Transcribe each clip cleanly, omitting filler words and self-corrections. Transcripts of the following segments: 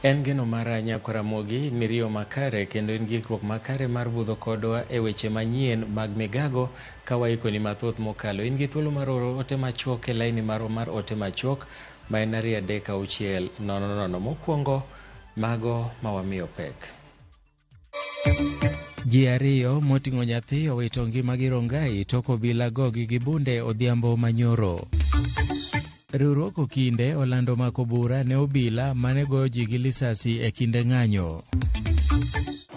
En geno mara Nyako Ramogi ni riyo makare kendo in gi ikruok makare mar budho kodwa e weche manyien mag migago ka waikoni mathoth mokalo. In gi thuolo mar oro ote machuok e laini marwa mar ote machuok ma en 236 00. Mokwongo mago ma wamiyo pek. Ji ariyo moting'o nyathi owito ngimagi Rongai tok obila gogi gi bunde odhiambo manyoro. Riwruok Okinde olando mako bura ne obila mane goyo ji gi lisasi e kinde ng'anyo.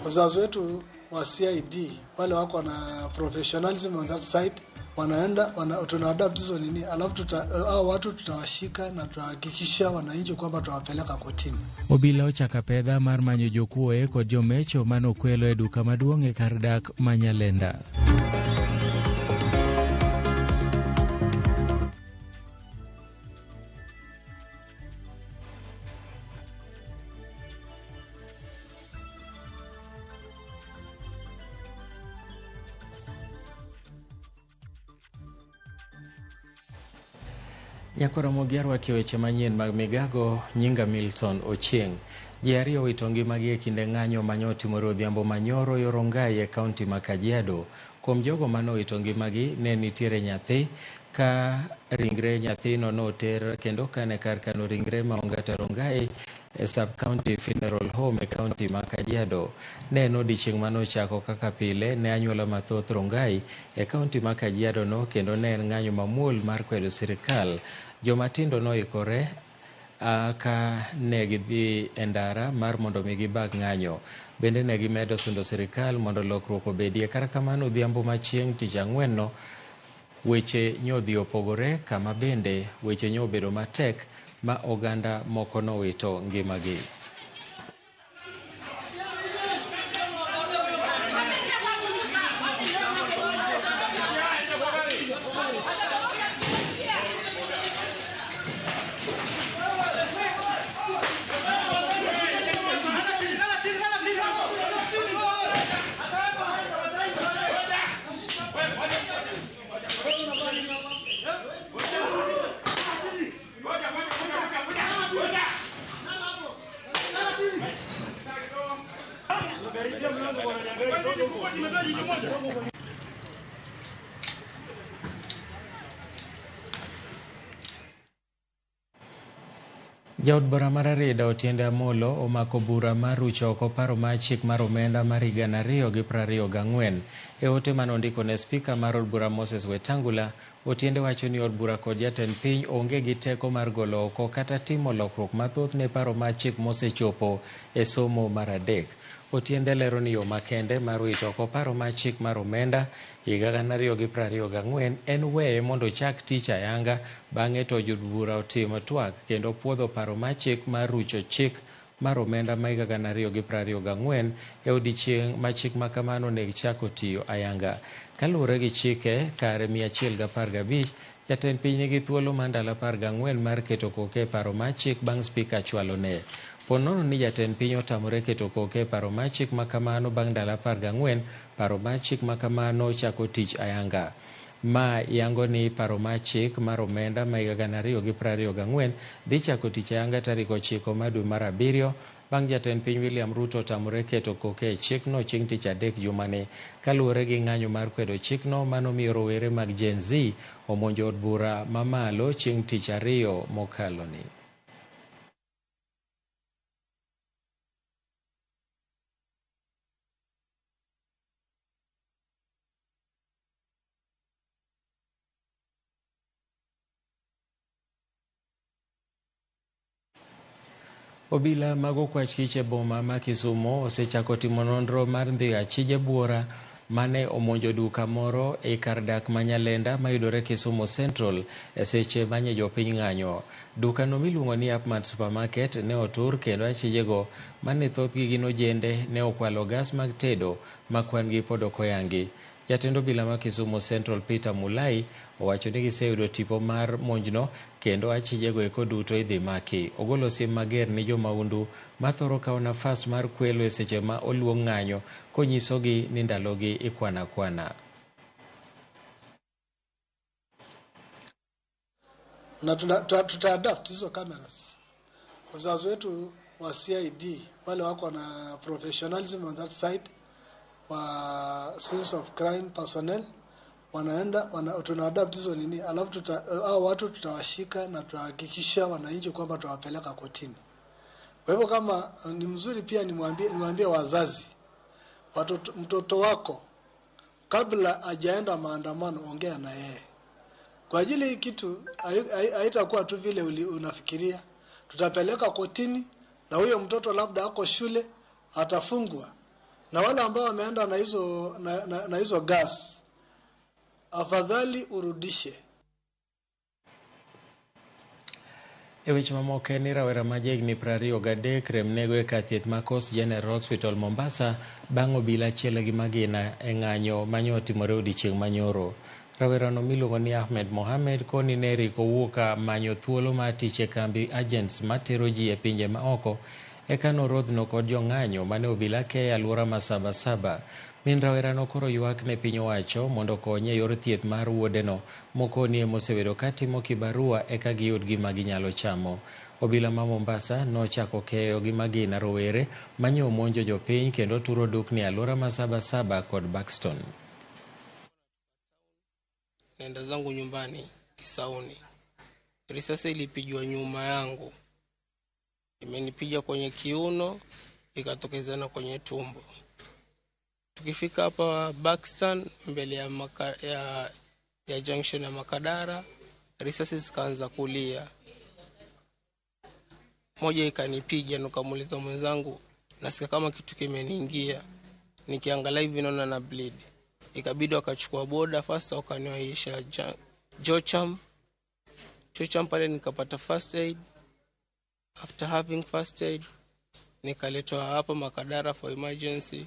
Wazazi wetu wa CID wale wako na professionalism on that side wanaenda wana, tuna adapt hizo nini, alafu tuta, hao watu tutawashika na tutahakikisha wananchi kwamba tutawapeleka kotini. Obila ochako apedha mar manyo jokuoye kod jomecho mane okwelo e duka maduong' e kar dak ma Nyalenda. Nyakoro Ramogi arwaki weche manyien mag migago nyinga Milton Ochieng. Ji ariyo owito ngimagi e kinde ng'anyo mane otimore odhiambo manyoro yo Rongai e kaunti ma Kajiado. Kuom jogo mane owito ngimagi ne nitiere nyathi ka ringre nyathino noter kendo kane kar kano ringre ma Ongata Rongai e Sub County Funeral Home e kaunti ma Kajiado. Ne en odiechieng' mane ochako kaka pile ne anyuola mathoth Rongai e kaunti ma Kajiado no kendo ne en ng'anyo mamuol mar kwedo sirikal. Jomatindo noikore ka ne gidhi e ndara mar mondo mi gibag ng'anyo. Bende ne gimedo sundo sirikal mondo lokruok obedie. Kata kamano odhiambo ma chieng' tich ang'wen no weche nyodhi opogore kama bende weche nyobedo matek ma oganda moko nowito ngimagi. Jaod bura mar Rarieda Otiende Amollo omako bura mar rucho oko paro mar chik mar omenda mar higa 2024. E ote mane ondiko ne spika mar od bura Moses Wetangula, Otiende wacho ni od bura kod jatend piny onge gi teko mar golo oko kata timo lokruok mathoth ne paro mar chik mosechopo e somo mar adek. Otiende lero ni yo makende mar wito oko paro mar chik mar omenda higa 2024 en weye mondo ochak tich ayanga bang'e to jood bura otim twak kendo puodho paro mar chik mar rucho chik mar omenda ma higa 2024 e odiechieng' ma chik ma kamano onego chako tiyo ayanga. Kaluwore gi chike kare 115, jatend piny nigi thuolo mar ndalo 14 mar keto koke e paro mar chik bang' spika chwalone. Po nono ni jatend piny otamore keto koke e paro mar chik ma kamano bang' ndalo 14, paro mar chik ma kamano chako tich ayanga. Ma yango ni paro mar chik mar omenda ma higa 2024 dhi chako tich ayanga tarik 9 mar dwe mar abiriyo bang' jatend piny William Ruto otamore keto koke e chikno chieng' tich adek jumani. Kaluwore gi ng'anyo mar kwedo chikno manomiyo rowere mag Gen Z omonjo od bura mamalo chieng' tich ariyo mokaloni. Obila mag okwach kich e boma ma Kisumu osechako timo nonro mar ndhiyo achije buora mane omonjo duka moro e kar dak ma Nyalenda mayudore Kisumu Central e seche manye jopiny ng'anyo. Dukano miluongo ni Upmart Supermarket ne otur kendo achijego mane thothgi gin ojende ne okwalo gas mag tedo ma kwan gi pod ok oyangi. Jatend obila ma Kisumu Central Peter Mulai owacho ni giseyudo tipo mar monjno kendo achijego eko duto idhi maki. Ogolo siem mager ni jomaundu mathoro kawo nafas mar kwelo e seche ma oluong ng'anyo konyisogi ni ndalogi ikwano akwana. Na tutaadapt hizo cameras. Wazazi wetu wa CID wale wako na professionalism on that side wa scenes of crime personnel wanaenda tunaadapt hizo nini, alafu hao watu tutawashika na tutahakikisha wananchi kwamba tutawapeleka kotini. Kwa hivyo kama ni mzuri pia niwaambie wazazi, mtoto wako kabla hajaenda maandamano ongea na yeye. Kwa ajili hii kitu haitakuwa tu vile unafikiria. Tutapeleka kotini na huyo mtoto labda ako shule atafungwa. Na wale ambao wameenda na hizo na hizo gas, afadhali urudishe. E weche mamoko en ni rawera ma jahigni 23 rem nego e kar thieth ma Coast General Hospital Mombasa bang' obila achiel gi magina e ng'anyo mane otimore odiechieng' manyoro. Rawerano miluongo ni Ahmed Mohamed koni ne rik owuok manyo thuolo mar tich e kambi agents matero ji e pinje maoko eka norodhno kod jong'anyo mane obila keyo e alwora ma Sabasaba. Min rawerano koro ywak ne piny owacho mondo okonye e yor thieth mar wuodeno mokoni emosebedo katimo kibarua eka giyud gima ginyalo chamo. Obila ma Mombasa nochako keyo gi magina rowere manye omonjo jopiny kendo turo dukni e alwora ma Sabasaba kod Buxton. Naenda zangu nyumbani Kisauni, risasi ilipigwa nyuma yangu, imenipiga kwenye kiuno ikatokezana kwenye tumbo. Tukifika hapa Buxton mbele ya junction ya Makadara, risasi zikaanza kulia, moja ikanipiga. Nikamuuliza mwenzangu, nasikia kama kitu kimeniingia, nikiangalia hivi naona na bleed. Ikabidi wakachukua boda first wakaniwaisha Jocham. Jocham pale nikapata first aid. After having first aid nikaletwa hapa Makadara for emergency,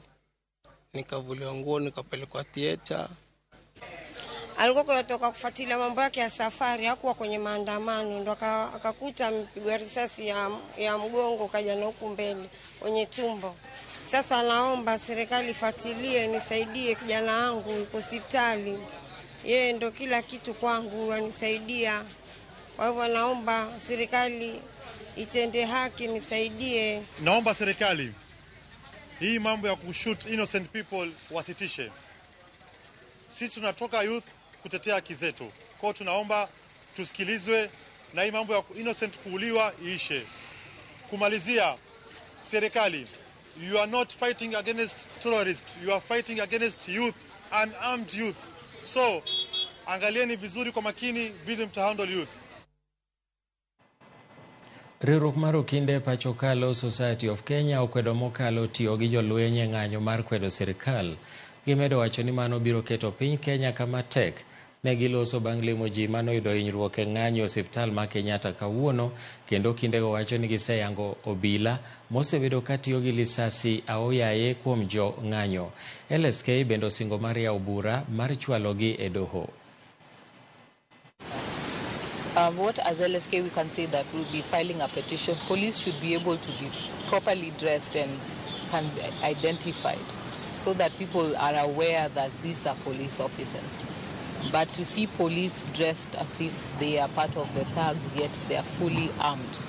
nikavuliwa nguo nikapelekwa theater. Alikuwa kutoka kufuatilia mambo yake ya safari, hakuwa kwenye maandamano, ndo akakuta mpigwa risasi ya mgongo kaja na huku mbele kwenye tumbo. Sasa naomba serikali ifuatilie, nisaidie kijana wangu yuko hospitali. Yeye ndo kila kitu kwangu, anisaidia. Kwa hivyo naomba serikali itende haki, nisaidie. Naomba serikali hii mambo ya kushoot innocent people wasitishe. Sisi tunatoka youth kutetea haki zetu. Kwa tunaomba tusikilizwe na hii mambo ya innocent kuuliwa iishe. Kumalizia, serikali, you are not fighting against terrorists, you are fighting against youth, unarmed youth. So, angalieni vizuri kwa makini vile mtahandle youth. Riwruok mar okinde pacho ka Law Society of Kenya okwedo mokalo tiyo gi jolweny e ng'anyo mar kwedo sirikal. Gimedo wacho ni mano biro keto piny Kenya kama tek. Ne giloso bang' limo ji manoyudo hinyruok e ng'anyo e osiptal ma Kenyatta kawuono, kendo okindego wacho ni giseyango obila mosebedo katiyo gi lisasi aoyaye kuom jo ng'anyo. LSK bende osingo mar yawo bura mar chwalogi e doho. What as LSK we can say that we'll be filing a petition. Police should be able to be properly dressed and can be identified so that people are aware that these are police officers. But to see police dressed as if they are part of the thugs, yet they are fully armed,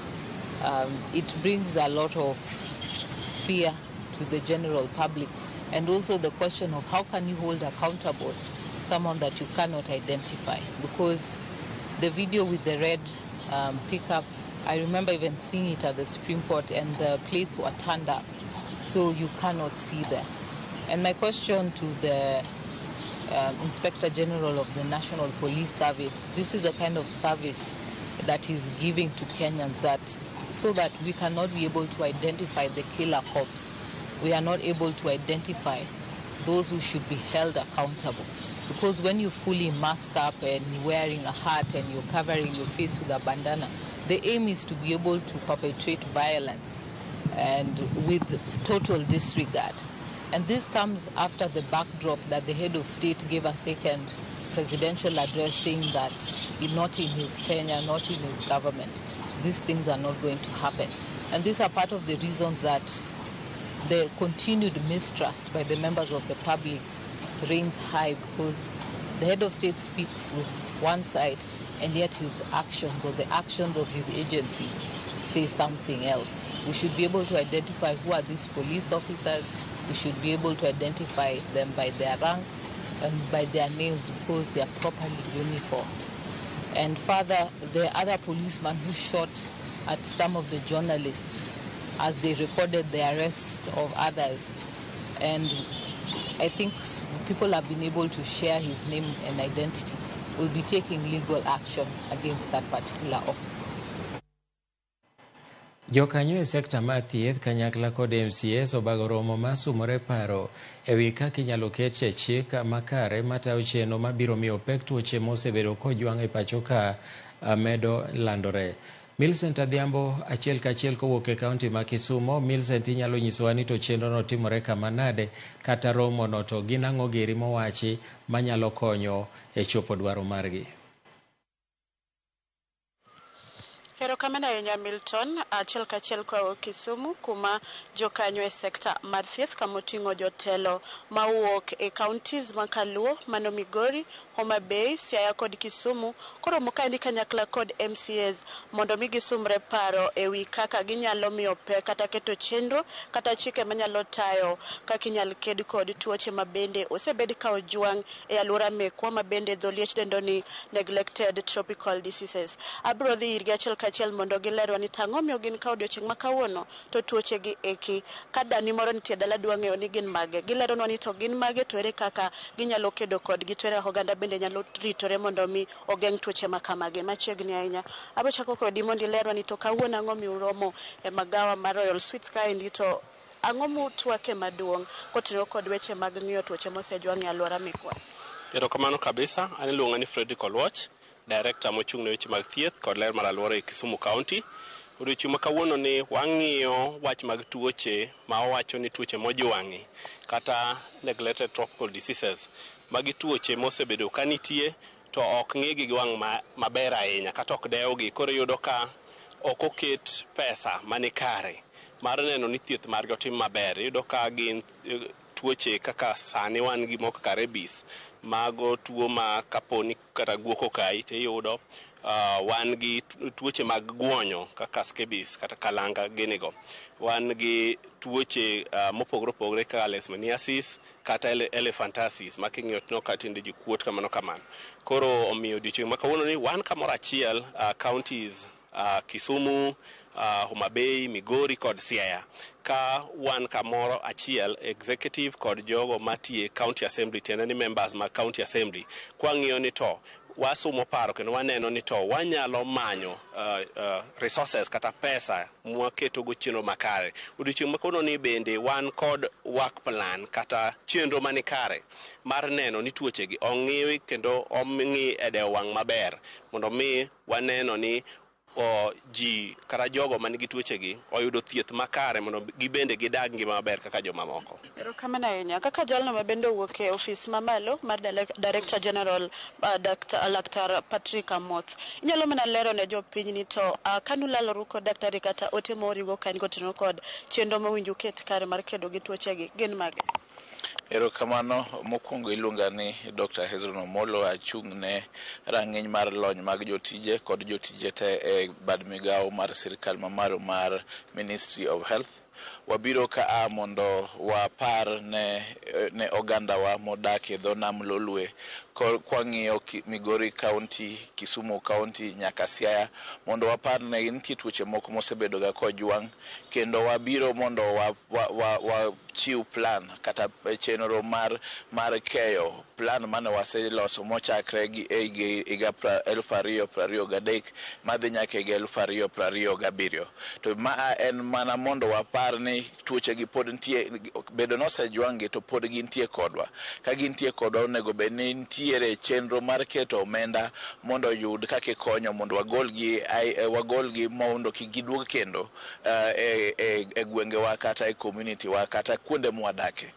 it brings a lot of fear to the general public. And also the question of how can you hold accountable someone that you cannot identify? Because the video with the red pickup, I remember even seeing it at the Supreme Court, and the plates were turned up, so you cannot see them. And my question to the Inspector General of the National Police Service, this is the kind of service that is giving to Kenyans, that so that we cannot be able to identify the killer cops. We are not able to identify those who should be held accountable. Because when you fully mask up and wearing a hat and you're covering your face with a bandana, the aim is to be able to perpetrate violence and with total disregard. And this comes after the backdrop that the head of state gave a second presidential address saying that not in his tenure, not in his government, these things are not going to happen. And these are part of the reasons that the continued mistrust by the members of the public reigns high, because the head of state speaks with one side and yet his actions or the actions of his agencies say something else. We should be able to identify who are these police officers. We should be able to identify them by their rank and by their names because they are properly uniformed. And further, the other policeman who shot at some of the journalists as they recorded the arrest of others. And I think people have been able to share his name and identity. Will be taking legal action against that particular officer. Jokanyo e sekta mar thieth kanyakla kod MCAs obago romo mar sumore paro ewi kaka inyalo ket e chik makare matayo chenro mabiro miyo pek tuoche mosebedo kojwang' e pacho ka medo landore. Millicent Adhiambo achiel kachiel kowuok e kaunti ma Kisumo. Millicent, inyalo nyisowa ni to chenro no timore kama nade kata romo no to gin ang'o giri mowachi manyalo konyo e chopo dwaro margi? Erokamano ahinya Milton, achiel kachiel kowuok Kisumu kuma jokanyo e sekta mar thieth kamoting'o jotelo mawuok e counties ma Kaluo, mano Migori, Homa Bay, Siaya kod Kisumu koromo kaendi kanyakla kod MCAs mondo mi gisumre paro ewi kaka ginyalo miyo pek kata keto chenro kata chike manyalo tayo kaka inyal ked kod tuoche mabende osebed ka ojwang' e alwora mekwa mabende dholiech dendo ni neglected tropical diseases. Abiro dhi irgi achiel kachiel mondo gilerwa ni tang'o miyo gin ka odiochieng' ma kawuono to tuoche gi eki ka dani moro nitie dala dwa ng'eyo ni gin mage. Gileronwa ni to gin mage to ere kaka ginyalo kedo kodgi to ere kaka oganda bende nyalo ritore mondo mi ogeng' tuoche ma kamagi. Machiegni ahinya. Abiro chako kodi mondo ilerwa ni to kawuono ang'o miuromo e magawa mar Royal Suites kaendi to ang'o mutwake maduong' kotenore kod weche mag ng'iyo tuoche mosejwang' e alwora mekwa. Erokamano kabisa. An iluonga ni Frederick Oluoch, director mochung' ne weche mag thieth kod ler mar alwora e Kisumu County. Odiochieng' ma kawuono ni wang'iyo wach mag tuoche ma wawacho ni tuoche mojwang'i kata neglected tropical diseases. Magi tuoche mosebedo ka nitie to ok ng'igi gi wang' maber ahinya kata ok dewgi. Koro iyudo ka ok oket pesa manikare mar neno ni thieth margi otim maber. Iyudo ka gin tuoche kaka sani wan gi moko kaka rabies, mago tuo ma kaponi kata guok okayi tiyudo. Wan gi tuoche mag guonyo kaka scabies kata kalanga ginigo. Wan gi tuoche mopogore opogore kaka leishmaniasis kata elephantiasis ma king'iyo tineno ka tiende ji kuot kamano kamano. Koro omiyo odiochieng' ma kawuono ni wan kamoro achiel, counties Kisumu, Homa Bay, Migori kod Siaya, ka wan kamoro achiel executive kod jogo matiye county assembly, tiende ni members mag county assembly, kwang'iyo ni to wasumo paro kendo waneno ni to wanyalo manyo resources kata pesa mwaketogo chenro makare. Odiochieng' ma kawuono ni bende wan kod work plan kata chenro manikare mar neno ni tuochegi ong'iwi kendo ong'i e dewo wang' maber mondo mi waneno ni ji kata jogo man gi tuochegi oyudo thieth makare mondo gibende gidag ngima maber kaka jomamoko. Erokamano ahinya. Kaka jalno ma bende owuok e ofis mamalo mar Director General, Dr. Laktar Patrick Amoth, inyalo mana lero ne jopiny ni to kanulaloru kod daktari kata ote moorigo kaen kotenore kod chenro mowinjo uket kare mar kedo gi tuochegi gin mage? Erokamano. Mokwongo iluonga ni Dr. Hezron Omolo, achung' ne rang'iny mar lony mag jotije kod jotije te e bad migawo mar sirikal mamalo mar Ministry of Health. Wabiro ka a mondo wapar ne ogandawa modak e dho nam Lolwe kwang'iyo Migori County, Kisumu County nyaka Siaya mondo wapar ne nitie tuoche moko mosebedo ga kojwang' kendo wabiro mondo wachiw plan kata chenro mar keyo plan mane waseloso mochakre gi e higa 2023 madhi nyaka higa 2027. To ma en mana mondo wapar ni tuoche gi pod nitie, bedo nosejwang' gi to pod gintie kodwa. Ka gintie kodwa, onego bed ni nitiere chenro mar keto omenda mondo oyud kaka ikonyo mondo wagolgi mondo kik giduog kendo e gwengewa kata e community wa kata kuonde mwadake.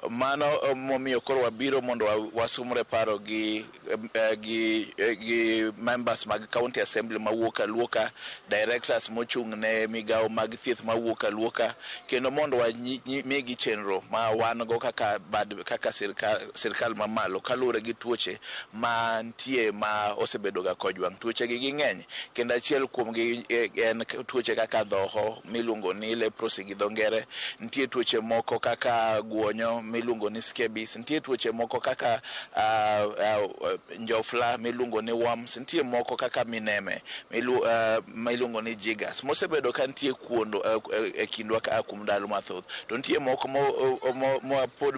Mano momiyo koro wabiro mondo Wasumre paro gi members mag county assembly mawuok Aluoka, directors mochung' ne migawo mag thieth mawuok Aluoka, kendo mondo wamigi chenro ma wan go kaka bad kaka sirkal mamalo kaluwore gi tuoche mantie ma osebedo ga kojwang'. Tuoche gi ging'eny, kendo achiel kuomgi en tuoche kaka dhoho miluongo ni leprosy gi dho ngere, nitie tuoche moko kaka guonyo miluongo ni scabies, nitie tuoche moko kaka njofla miluongo ni worms, nitie moko kaka mineme miluongo ni jiggers mosebedo ka nitie kuondo e kindwa ka kuom ndalo mathoth, to nitie moko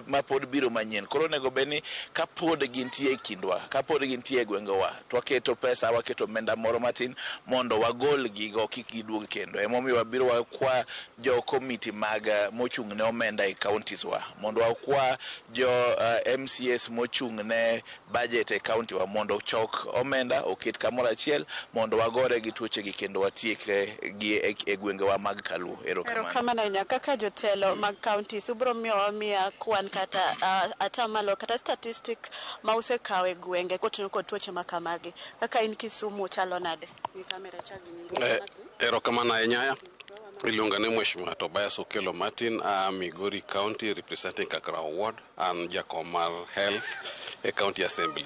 ma pod biro manyien. Koro onego bed ni kapod gintie e kindwa, kapod gintie e gwengewa, to waketo pesa, waketo omenda moro matin mondo wagol gigo kik giduog kendo. Emomiyo wabiro wakwa jo komiti mag mochung' ne omenda e counties wa, mondo wakwa jo MCAs mochung' ne budget e county wa mondo ochok omenda oket kamoro achiel mondo wagore gi tuoche gi kendo watiek gi e gwengewa mag Kaluo. Erokamano. Erokamano ahinya. Kaka jotelo mag counties, ubiro miyowa miya kwan kata atamalo kata statistic ma usekawo e gwenge koting'o kod tuoche ma kamagi. Kaka in Kisumu chalo nade? Ng'i kamera chak gi nyingi. Erokamano ahinya. Iluonga ni Mheshimiwa Tobias Okello Martin, a Migori County representing Kakrao Ward, an jakom mar Health e County Assembly.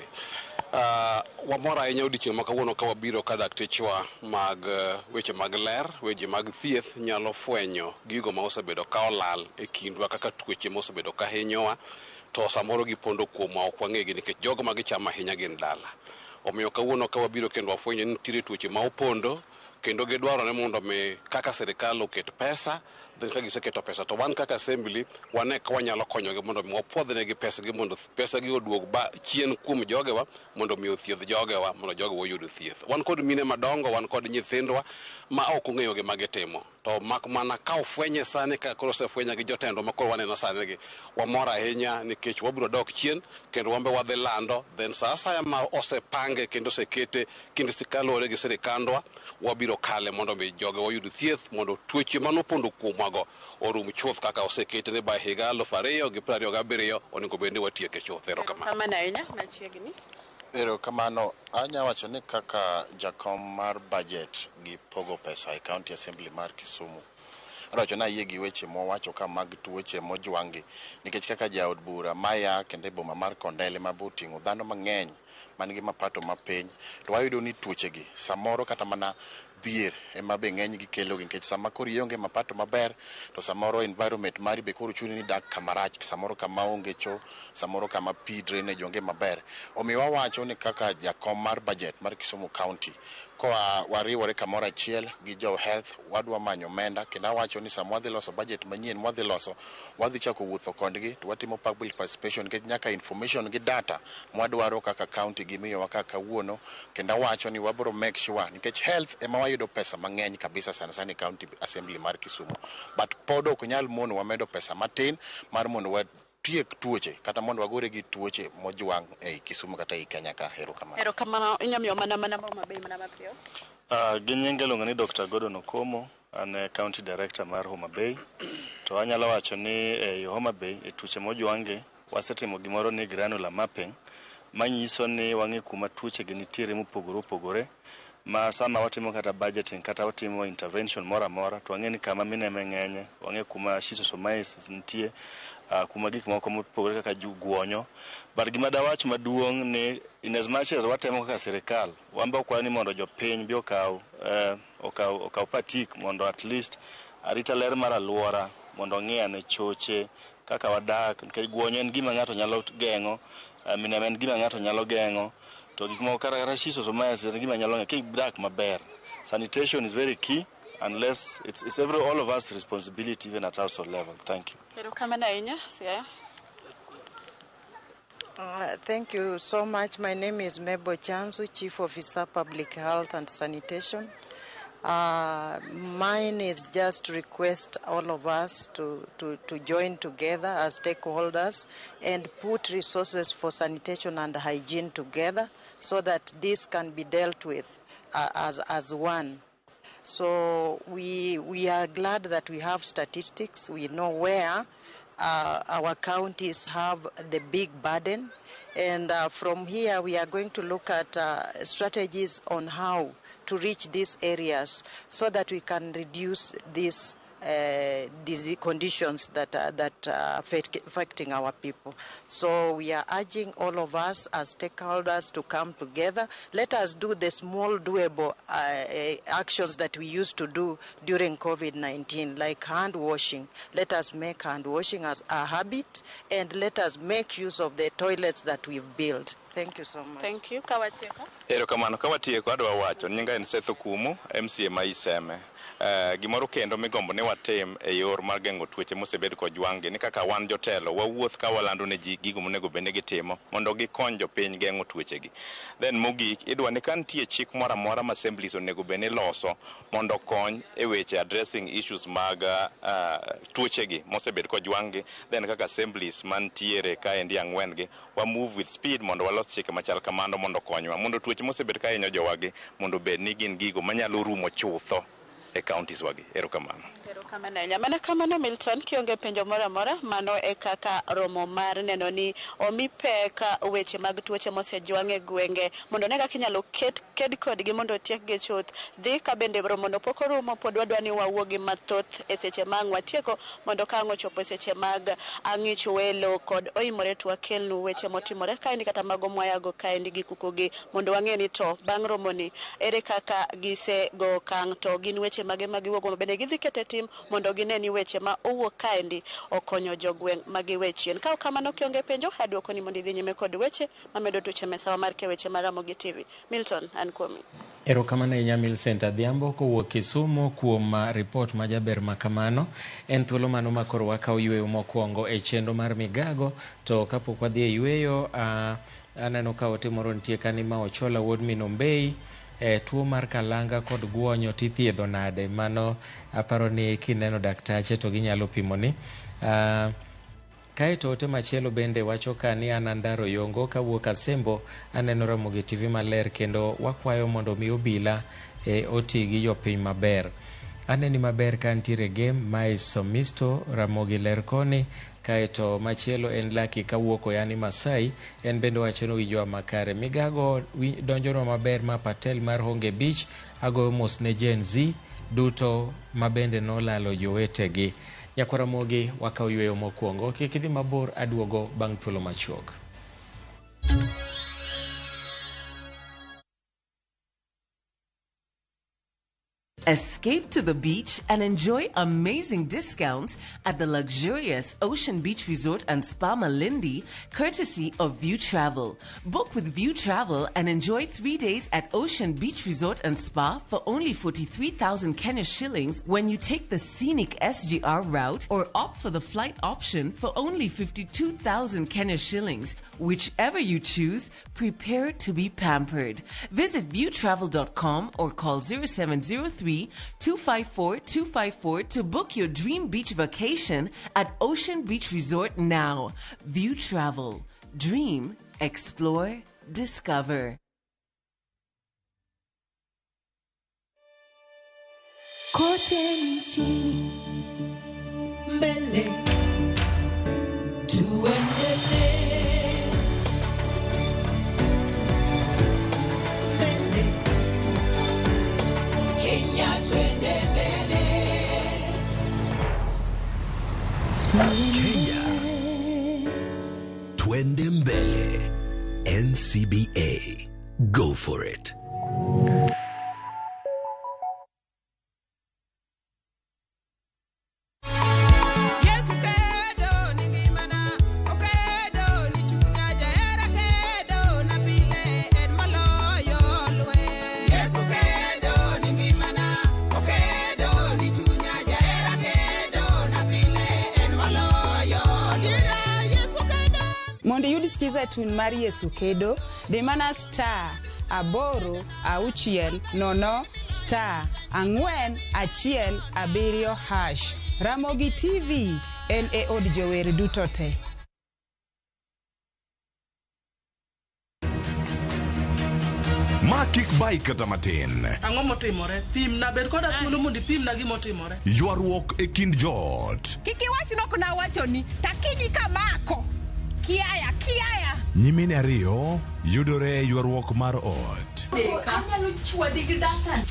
Wamor ahinya odiochieng' ma kawuono ka wabiro ka daktechwa mag weche mag ler, weche mag thieth nyalo fwenyo gigo ma osebedo ka olal e kindwa kaka tuoche ma osebedo ka hinyowa, to samoro gipondo kuomwa ok wang'egi nikech jogo ma gichamo ahinya gin dala. Omiyo kawuono ka wabiro kendo wafwenyo ni nitiere tuoche ma opondo kendo gidwarore mondo mi kaka sirikal oket pesa, then ka giseketo pesa to wan kaka assembly wane ka wanyalo konyogi mondo mi wapuodhnegi pesagi mondo pesagi oduog ba chien kuom jogewa mondo mi othiedh jogewa mondo jogewa oyud thieth. Wan kod mine madongo, wan kod nyithindwa ma ok ong'eyo gima gitimo, to mak mana ka ofwenye sani ka koro osefwenye gi jotendwa ma koro waneno sani gi, wamor ahinya nikech wabiro dok chien kendo wan be wadhi lando, then sa asaya ma osepange kendo osekete kendo kaluwore gi sirikandwa wabiro kale mondo mi jogewa oyud thieth mondo tuoche manopondo kuomwago orum chuth kaka osekete ni by higa 2027 onego bed ni watieke chuth. Erokamano. Erokamano ahinya. Machiegni. Erokamano. Anya wacho ni kaka jakom mar budget gi pogo pesa e County Assembly mar Kisumu, adwa ni ayie gi weche mowacho ka mag tuoche mojwang'gi, nikech kaka jaod bura maya kendo e boma mar Kondele ma be oting'o dhano mang'eny man gi mapato mapiny, to wayudo ni tuoche gi samoro kata mana dhier ema be ng'eny gi kelo gi, nikech sama koro ionge mapato maber to samoro environment mari be koro chuni ni dak kama rach, samoro kama onge cho, samoro kama pi drainage onge maber. Omiyo wawacho ni kaka jakom mar budget mar Kisumu County, koa wariwore kamoro achiel gi jo health, wadwa manyo omenda, kendo awacho ni sama wadhi loso budget manyien mwadhi loso, wadhi chako wuotho kodgi to watimo public participation, nikech nyaka information gi data mwadwaro kaka county gimiyowa kaka kawuono. Kendo awacho ni wabro make sure, nikech health ema wayudo pesa mang'eny kabisa sana sana e county assembly mar Kisumu, but pod ok nyal mono wamedo pesa matin mar mondo watiek tuoche kata mondo wagore gi tuoche mojwang' ei Kisumu kata ei Kenya ka. Erokamano. Erokamano. Inyalo miyo mana Homa Bay mana mapiyo. Gi nyinga iluongo ni Dr. Gordon Okomo, an e County Director mar Homa Bay. To anyalo wacho ni ei Homa Bay e tuoche mojwang'gi wasetimo gimoro ni granular mapping, manyiso ni wang'e kuma tuoche gi nitiere mopogore opogore, ma sama watimo kata budgeting kata watimo intervention moro amora to wang'e ni kama mineme ng'enye, wang'e kuma schistosomiasis nitie, kuma gik moko mopogore kaka guonyo. But gima dawach maduong' ni in as much as watemo kaka sirikal, wan be wakwayo ni mondo jopiny bi okaw patik mondo at least arita ler mar aluora mondo ong'i ane choche kaka wadak, nikech guonyo en gima ng'ato nyalo geng'o, mineme en gima ng'ato nyalo geng'o, to gik moko kata schistosomiasis en gima nyalo geng'o kidak maber. Sanitation is very key, unless it's every all of us responsibility even at household level. Thank you. Erokamano ahinya. Siaya. Thank you so much. My name is Mebo Chanzu, Chief Officer, Public Health and Sanitation. Mine is just to request all of us to join together as stakeholders and put resources for sanitation and hygiene together so that this can be dealt with as one. So we are glad that we have statistics. We know where our counties have the big burden. And from here, we are going to look at strategies on how to reach these areas so that we can reduce these disease conditions that are affecting our people. So we are urging all of us as stakeholders to come together. Let us do the small doable actions that we used to do during COVID-19, like hand washing. Let us make hand washing as a habit, and let us make use of the toilets that we've built. Thank you so much. Thank you. Kawatieko. Erokamano kawatieko adwa wacho nyinga en Seth Okumu, MCA ma Iseme. Gimoro kendo migombo ni watim e yor mar geng'o tuoche mosebed kojwang'gi ni kaka wan jotelo wawuoth ka walando ne ji gigo monego bed ni gitimo mondo gikony jopiny geng'o tuochegi. Then mogik idwa ni ka nitie chik moro amora ma assemblies onego bed ni loso mondo okony e weche addressing issues mag tuochegi mosebed kojwang'gi, then kaka assemblies mantiere kaendi ang'wen gi wa move with speed mondo walos chike machal kamano mondo okonywa mondo tuoche mosebed ka hinyo jowagi mondo obed ni gin gigo manyalo rumo chutho e counties wagi. Erokamano. Erokamano ahinya. Mana kamano Milton, kionge penjo moro amora, mano e kaka romo mar neno ni omi pek weche mag tuoche mosejwang' e gwenge mondo ne kaka inyalo ked kodgi mondo otiekgi chuth. Dhi ka bende romono pok orumo, pod wadwa ni wawuo gi mathoth e seche ma ang' watieko mondo ka ang' ochopo e seche mag ang'ich welo kod oimore to wakelnu weche motimore kaendi kata mago mwayago kaendi gi kukugi mondo wang'e ni to bang' romoni ere kaka gisego okang' to gin weche mage ma giwuogo ma bende gidhi kete tim mondo gine ni weche ma owuok kaendi okonyo jogweng' ma giwe chien. Ka ok kamano kionge penjo aduoko ni mondo idhi nyime kod weche mamedo tuche mesawa mar ke weche mar Ramogi TV. Milton, an kuomi. Erokamano ahinya Millicent Adhiambo kowuok Kisumu kuom ripot majaber ma kamano. En thuolo mano ma koro wakawo yweyo mokwongo e chenro mar migago, to kapok wadhi e yweyo aneno ka ote moro nitie kani ma Ochola wuod min Ombei. Tuo mar kalanga kod guonyo tithiedho nade? Mano aparo ni kineno daktache to ginyalo pimoni. Kaeto ote machielo bende wacho ka ni an Andaro Yongo kawuok Asembo, aneno Ramogi TV maler kendo wakwayo mondo mi obila oti gi jopiny maber. Aneni maber ka nitiere game mae Somisto Ramogi ler koni. Kaeto machielo en Lucky kawuok Oyani Masai, en bende wacho ni winjowa makare. Migago donjonwa maber ma Patel mar Honge Beach, agoyo mos ne Gen Z duto ma bende nolalo jowetegi. Nyakwar Ramogi wakawo yweyo mokwongo, kik idhi mabor, aduogo bang' thuolo machuok. Escape to the beach and enjoy amazing discounts at the luxurious Ocean Beach Resort and Spa Malindi, courtesy of View Travel. Book with View Travel and enjoy 3 days at Ocean Beach Resort and Spa for only 43,000 Kenya shillings when you take the scenic SGR route, or opt for the flight option for only 52,000 Kenya shillings. Whichever you choose, prepare to be pampered. Visit viewtravel.com or call 0703 254 254 to book your dream beach vacation at Ocean Beach Resort now. View Travel. Dream, explore, discover. Kote nchini mbele tuendelee mbele Kenya twende mbele. Kenya twende mbele. NCBA. Go for it. Yesu kedo ni ngimana, okedo ni chunya, jahera kedo na pile en moloyo lweny. Yesu kedo ni ngimana, okedo ni chunya, jahera kedo na pile en moloyo lweny. Yesu kedo. Mondo iyud skiza tune mar Yesu kedo, dhi mana *860 *417 hash. Ramogi TV en e od jower duto te. Ma kik bai kata matin. Ang'o motimore? Pimna, bed koda thuolo mondo ipimna gimotimore. Ywaruok e kind joot. Kik iwach nok nawachoni, takinyi kamako. Kiaya, kiaya. Nyimine ariyo yudore e ywaruok mar ot. Anyalo chwadi gi dasta.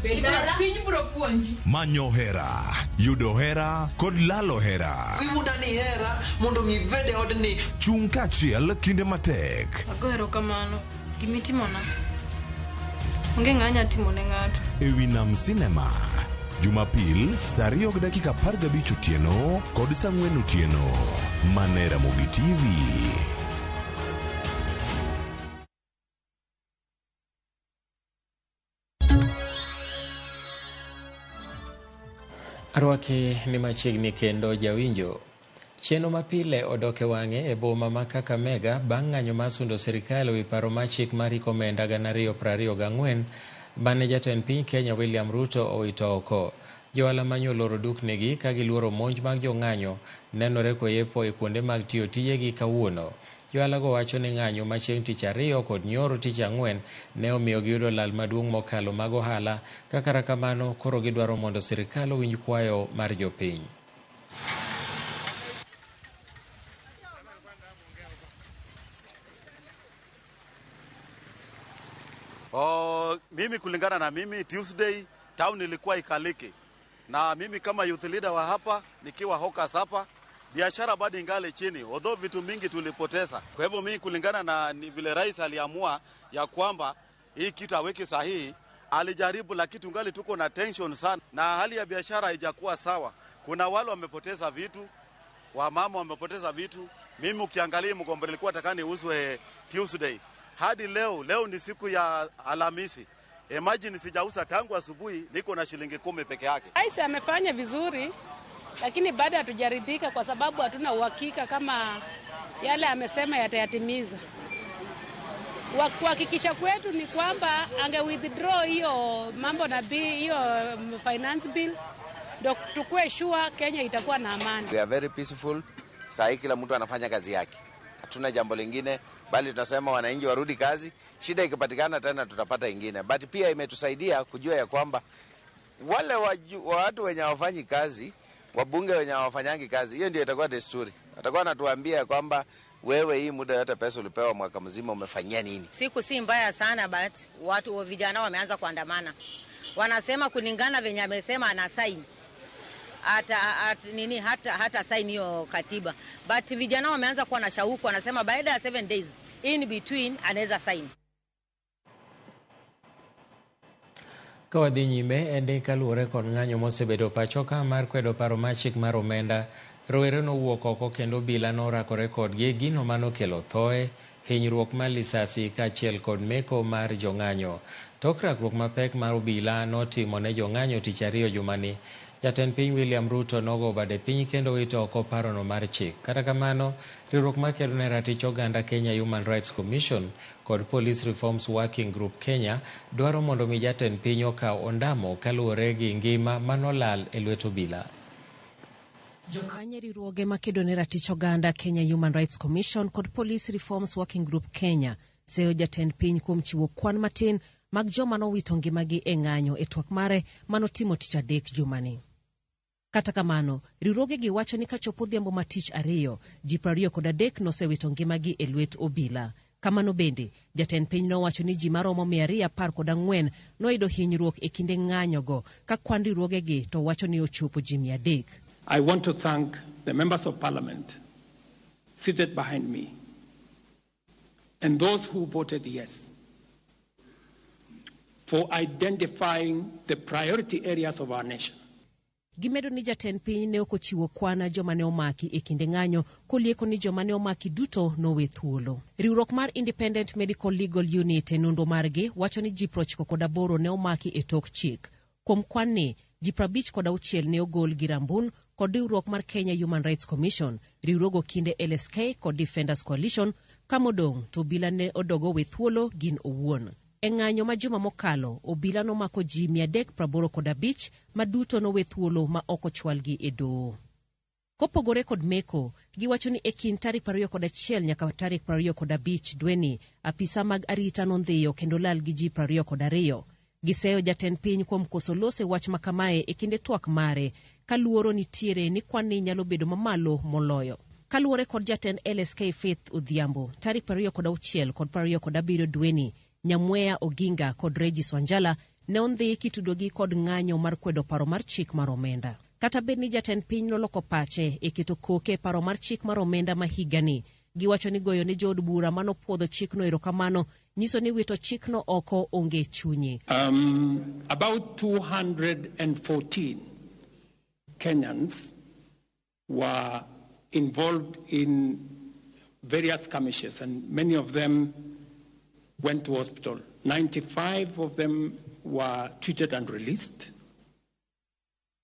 Piny bro puonji. Manyo hera, yudo hera kod lalo hera. Iwuonda ni ihera mondo mi ibed e odni. Chung' kaachiel kinde matek. Ago erokamano. Gimitimona. Onge ng'a nya timo ne ng'ato. E wi Nam Cinema. Jumapil saa 2:15 otieno kod saa 4 otieno. Mana e Ramogi TV. Arwaki ni machiegni kendo jawinjo. Chenro mapile odok e wang'e e boma ma Kakamega bang' ng'anyo mar sundo sirikal ewi paro mar chik mar hik omenda 2024 mane jatend piny Kenya William Ruto owito oko. Johala manyo oloro duknigi ka giluoro monj mag jong'anyo nenore koyepo e kuonde mag tiyo tijegi kawuono. Johala go wacho ni ng'anyo ma chieng' tich ariyo kod nyoro tich ang'wen ne omiyo giyudo lal maduong' mokalo mag ohala ka kata kamano koro gidwaro mondo sirikal owinj kwayo mar jopiny. Oh, mimi kulingana na mimi Tuesday town ilikuwa ikaliki, na mimi kama youth leader wa hapa nikiwa hawkers hapa, biashara bado ingali chini, although vitu mingi tulipoteza. Kwa hivyo mimi kulingana na ni vile rais aliamua ya kwamba hii kitu aweke sahihi, alijaribu, lakini tungali tuko na tension sana, na hali ya biashara haijakuwa sawa. Kuna wale wamepoteza vitu, wamama wamepoteza vitu. Mimi ukiangalia mgomba ilikuwa takani uzwe Tuesday hadi leo, leo ni siku ya Alhamisi. Imagine sijauza tangu asubuhi, niko na shilingi 10 peke yake. Rais amefanya vizuri, lakini bado hatujaridhika kwa sababu hatuna uhakika kama yale amesema yatayatimiza. Kuhakikisha kwetu ni kwamba ange withdraw hiyo mambo na hiyo finance bill, ndio tukue sure Kenya itakuwa na amani. We are very peaceful. Saa hii kila mtu anafanya kazi yake. Hatuna jambo lingine, bali tunasema wananchi warudi kazi. Shida ikipatikana tena tutapata ingine. But pia imetusaidia kujua ya kwamba wale watu wenye hawafanyi kazi, wabunge wenye hawafanyangi kazi, hiyo ndio itakuwa desturi. Atakuwa anatuambia kwamba wewe hii muda yote pesa ulipewa mwaka mzima umefanyia nini? Siku si mbaya sana, but watu vijana wameanza kuandamana. Wanasema kulingana venye amesema ana sign. Hata sign hiyo katiba. But vijana wameanza kuwa na shauku, wanasema baada ya 7 days in between anaweza sign. Ka wadhi nyime en kaluwore kod ng'anyo mosebedo pacho ka mar kwedo paro mar chik mar omenda, rowere nowuok oko kendo obila norakore kodgi, gino manokelo thoe, hinyruok mar lisasi kaachiel kod meko mar jong'anyo. Tok rakruok mapek mar obila notimo ne jong'anyo tich ariyo jumani, jatend piny William Ruto nogo bade piny kendo wito oko parono mar chik. Kata kamano, riwruok makedo ne ratich oganda Kenya Human Rights Commission kod Police Reforms Working Group Kenya dwaro mondo mi jatend piny okaw ondamo kaluwore gi ngima manolal e lwet obila. Jokanye riwruoge makedo ne ratich oganda Kenya Human Rights Commission kod Police Reforms Working Group Kenya seyo jatend piny kuom chiwo kwan matin mag joma nowito ngimagi e ng'anyo e twak mare manotimo tich adek jumani. Kata kamano, riwruogegi wacho ni kachopo odhiambo ma tich ariyo, ji 23 nosewito ngimagi e lwet obila. Kamano bende, jatend piny nowacho ni ji maromo 214 noyudo hinyruok e kinde ng'anyogo, ka kwan riwruogegi to wacho ni ochopo ji 300. I want to thank the members of parliament seated behind me and those who voted yes for identifying the priority areas of our nation. Gimedo ni jatend piny ne ok ochiwo kwan joma ne omaki e kinde ng'anyo, kolieko ni joma ne omaki duto nowe thuolo. Riwruok mar Independent Medical Legal Unit e nonro margi wacho ni ji 98 ne omaki e tok chik. Kuom kwan ni, ji 56 ne ogol gi Rambun kod riwruok mar Kenya Human Rights Commission, riwruogo kinde LSK kod Defenders Coalition, kamodong' to obila ne odogo we thuolo gin owuon. E ng'anyo ma juma mokalo, obila nomako ji 385 ma duto nowe thuolo ma ok ochwalgi e doho. Kopogore kod meko, giwacho ni e kind tarik 21 nyaka tarik 25 dweni, apisa mag arita nondhiyo kendo lal gi ji 22. Giseyo jatend piny kuom koso lose wach makamae e kinde twak mare, ka luoro nitiere ni kwan ni nyalo bedo mamalo moloyo. Kaluwore kod jatend LSK Faith Odhiambo, tarik 26 kod 27 dweni, Nyamweya Oginga kod Regis Wanjala ne ondhi kitudogi kod ng'anyo mar kwedo paro mar chik mar omenda. Kata bed ni jatend piny noloko pache e keto koke e paro mar chik mar omenda ma higani, giwacho ni goyo ne jood bura manopuodho chikno erokamano nyiso ni wito chikno oko onge chunye. About 214 Kenyans were involved in various skirmishes, and many of them went to hospital. 95 of them were treated and released.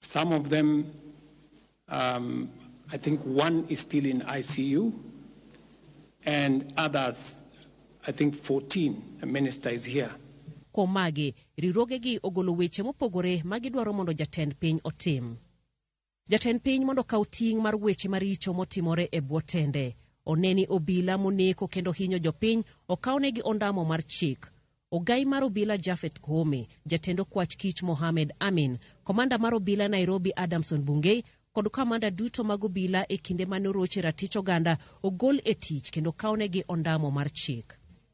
Some of them, I think one is still in ICU, and others, I think 14, the minister is here. Kuom magi, riwruogegi ogolo weche mopogore ma gidwaro mondo jatend piny otim. Jatend piny mondo okaw ting' mar weche maricho motimore e bwo tende. One ni obila moneko kendo hinyo jopiny okawnegi ondamo mar chik. Ogai mar obila Japhet Koome, jatend okwach kich Mohamed Amin, komanda mar obila Nairobi Adamson Bungei kod kamanda duto mag obila e kinde mane oroche ratich oganda ogol e tich kendo kawnegi ondamo mar chik.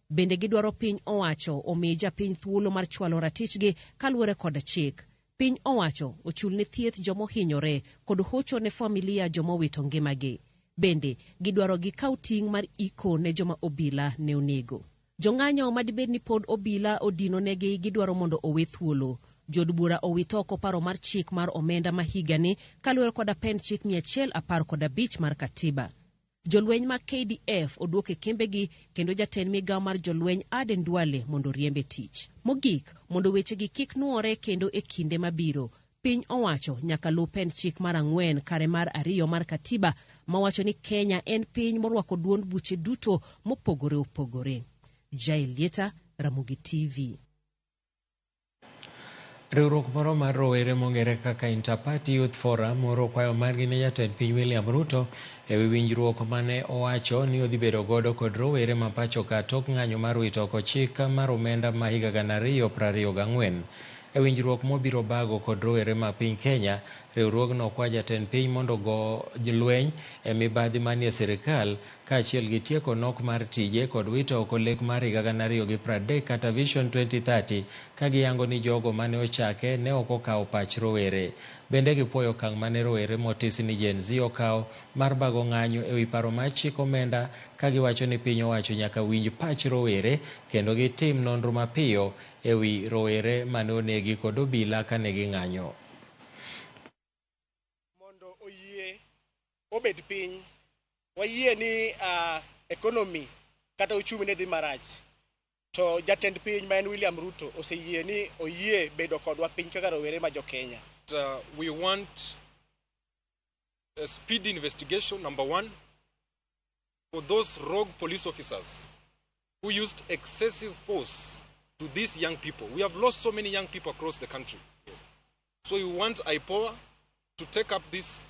Bende gidwaro piny owacho omi japiny thuolo mar chwalo ratichgi kaluwore kod chik. Piny owacho ochul ne thieth jomohinyore kod hocho ne familia jomowito ngimagi. Bende gidwaro gikaw ting' mar iko ne joma obila ne onego. Jong'anyo madibed ni pod obila odino negi gidwaro mondo owe thuolo. Jood bura owito oko paro mar chik mar omenda ma higani kaluwore kod apend chik 115 mar katiba. Jolweny mag KDF oduok e kembegi kendo jatend migawo mar jolweny Aden Duale mondo oriemb e tich. Mogik, mondo wechegi kik nuore kendo e kinde mabiro, piny owacho nyaka luw pend chik mar 4 kare mar 2 mar katiba mawacho ni Kenya en piny morwako duond buche duto mopogore opogore. Jael Lieta, Ramogi TV. Riwruok moro mar rowere mong'ere kaka Interparty Youth Forum oro kwayo margi ne jatend piny William Ruto e wi winjruok mane owacho ni odhi bedo godo kod rowere ma pacho ka tok ng'anyo mar wito oko chik mar omenda ma higa 2024. E winjruok mobiro bago kod rowere ma piny Kenya, riwruogno kwa jatend piny mondo go lweny e mibadhi manie sirikal kaachiel gi tieko nok mar tije kod wito oko lek mar higa 2030 kata Vision 2030 ka giyango ni jogo mane ochake ne ok okawo pach rowere. Bende gipuoyo okang' mane rowere motisi ni Gen Z okawo mar bago ng'anyo ewi paro mar chik omenda ka giwacho ni piny owacho nyaka winj pach rowere kendo gitim nonro mapiyo ewi rowere mane onegi kod obila kane ging'anyo. Mondo oyie obed piny, wayie ni economy kata uchumi ne dhi marach. To jatend piny ma en William Ruto oseyie ni oyie bedo kodwa piny kaka rowere ma jo Kenya. We want a speedy investigation, number one, for those rogue police officers who used excessive force to these young people. We have lost so many young people across the country. So we want IPOA to take up this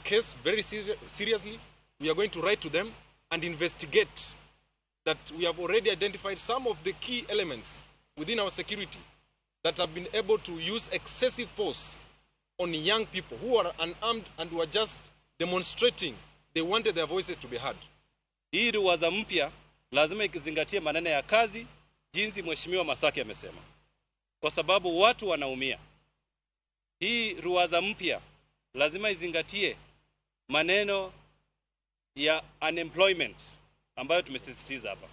case very seriously. We are going to write to them and investigate that we have already identified some of the key elements within our security that have been able to use excessive force on young people who are unarmed and who are just demonstrating. They wanted their voices to be heard. Hii ruwaza mpya lazima ikizingatie maneno ya kazi, jinsi Mheshimiwa Masaki amesema, kwa sababu watu wanaumia. Hii ruwaza mpya lazima izingatie maneno ya unemployment ambayo tumesisitiza hapa,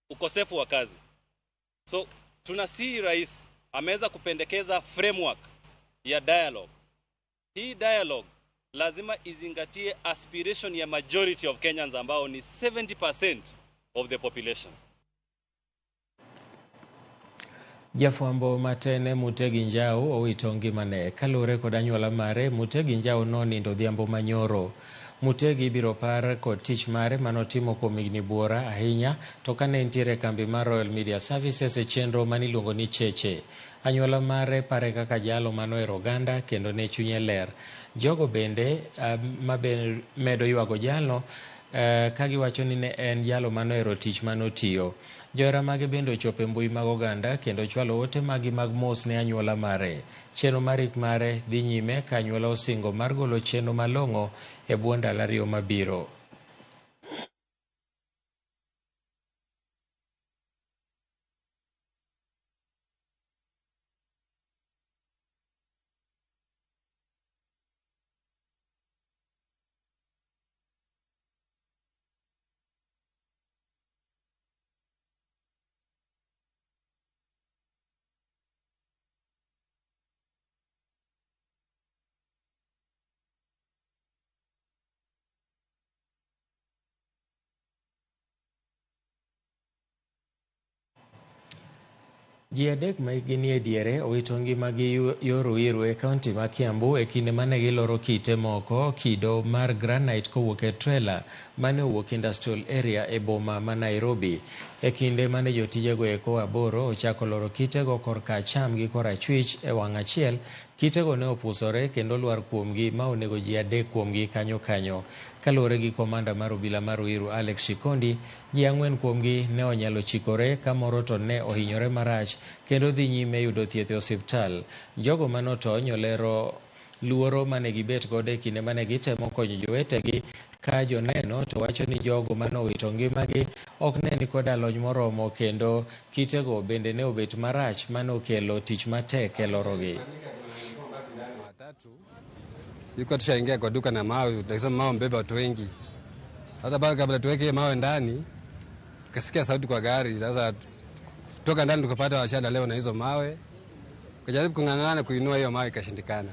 ukosefu wa kazi. So tunasihi rais ameweza kupendekeza framework ya dialogue. Hii dialogue lazima izingatie aspiration ya majority of Kenyans ambao ni 70% of the population. Jafwambo matene Mutegi Njau owito ngimane kaluwore kod anyuola mare. Mutegi Njau nonindo odhiambo manyoro. Mutegi ibiro par kod tich mare manotimo kuom higni buora ahinya to kane entiere e kambi mar Royal Media Services e chenro maniluongo ni Cheche. Anyuola mare pare kaka jalo manohero oganda kendo ne chunye ler. Jogo bende mabe medo ywago jalno ka giwacho ni ne en jalo manohero tich manotiyo. Johera mage bende ochopo e mbui mag oganda kendo chwalo ote magi mag mos ne anyuola mare. Chenro mar ik mare dhi nyime ka anyuola osingo mar golo chenro malong'o e bwo ndalo 2 mabiro. Ji adek ma hikgi nie diere owito ngimagi yor Ruiru e kaunti ma Kiambu e kinde mane giloro kite moko kido mar granite kowuok e trela mane owuok Industrial Area e boma ma Nairobi. E kinde mane jotijego eko aboro ochako loro kitego korka acham gi korachwich e wang' achiel, kitego ne opusore kendo lwar kuomgi ma onego ji adek kuomgi kanyo kanyo. Kaluwore gi komanda mar obila mar Ruiru Alex Shikondi, ji ang'wen kuomgi ne onyalo chikore ka moro to ne ohinyore marach kendo dhi nyime yudo thieth e osiptal. Jogo manotony olero luoro mane gibet godo e kinde mane gitemo konyo jowetegi ka joneno to wacho ni jogo manowito ngimagi ok ne ni koda lony moromo kendo kitego bende ne obet marach manokelo tich matek e lorogi. Yuko tushaingia kwa duka na mawe, tunasema mawe mbeba watu wengi. Sasa bado kabla tuweke mawe ndani, tukasikia sauti kwa gari. Sasa kutoka ndani tukapata washalalewa na hizo mawe. Tukajaribu kung'ang'ana kuinua hiyo mawe ikashindikana.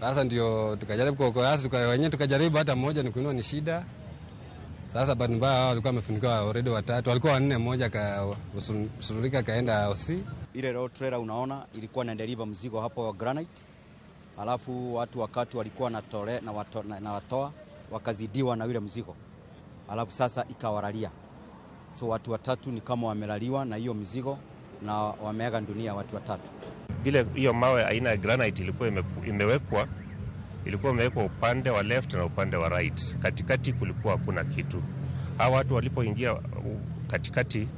Sasa ndio tukajaribu kuokoa, sasa wenyewe tukajaribu hata mmoja ni kuinua ni shida. Sasa bahati mbaya hao walikuwa wamefunikiwa already watatu, walikuwa wanne, mmoja akasururika kaenda OC. Ile road trailer unaona ilikuwa na deliver mzigo hapo wa granite. Alafu watu wakati walikuwa na watoa wakazidiwa na yule mzigo. Alafu sasa ikawalalia. So watu watatu ni kama wamelaliwa na hiyo mzigo na wameaga dunia watu watatu. Vile hiyo mawe aina ya granite ilikuwa imewekwa, ilikuwa imewekwa upande wa left na upande wa right. Katikati kulikuwa hakuna kitu. Hawa watu walipoingia katikati,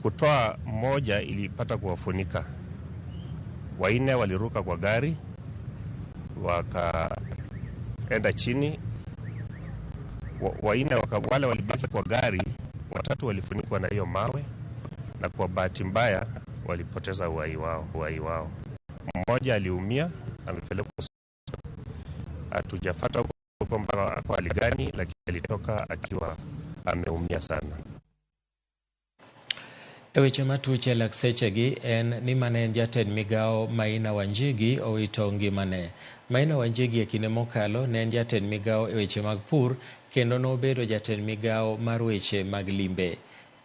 kutoa mmoja ilipata kuwafunika. Wanne waliruka kwa gari wakaenda chini. Wanne wale walibaki kwa gari, watatu walifunikwa na hiyo mawe, na kwa bahati mbaya walipoteza uhai wao. Mmoja aliumia, amepelekwa hospitali. Hatujafuata huko mpaka kwa hali gani, lakini alitoka akiwa ameumia sana. E weche matuch e lak sechegi en ni mane en jatend migao Maina Wanjigi owito ngimane. Maina Wanjigi e kinde mokalo ne en jatend migao e weche mag pur kendo nobedo jatend migao mar weche mag limbe.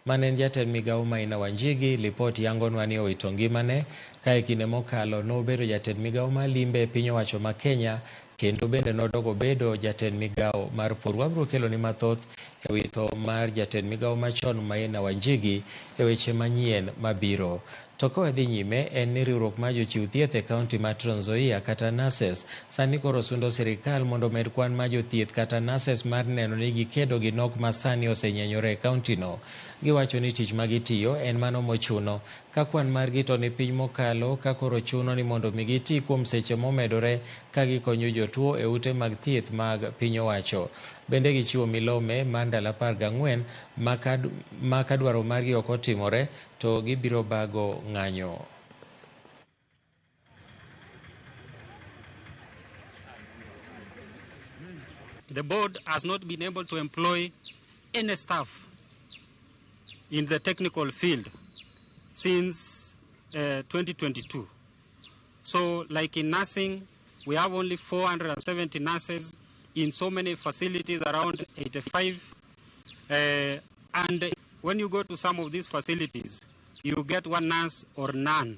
Mane en jatend migao Maina Wanjigi, lipot yangonwa ni owito ngimane ka e kinde mokalo nobedo jatend migao mar limbe e piny owacho ma Kenya kendo bende nodogo bedo jatend migao mar pur. Wabiro kelo ni mathoth e wi tho mar jatend migao machon Maina Wanjigi e weche manyien mabiro. To ka wadhi nyime en ni riwruok mar jochiw thieth e kaunti ma Trans Nzoia kata nurses sani koro sundo sirikal mondo omed kwan mar jothieth kata nurses mar neno ni gikedo gi nok ma sani osenyenyore e kaunti no. Giwacho ni tich ma gitiyo en mano mochuno ka kwan margi to ni piny mokalo ka koro chuno ni mondo mi giti kuom seche momedore ka gikonyo jotuo e ute mag thieth mag piny owacho. Bende gichiwo milome mar ndalo 14 ma ka dwaro margi ok otimore to gibiro bago ng'anyo. The board has not been able to employ any staff in the technical field since 2022. So like in nursing, we have only 470 nurses in so many facilities, around 85. And when you go to some of these facilities, you get one nurse or none.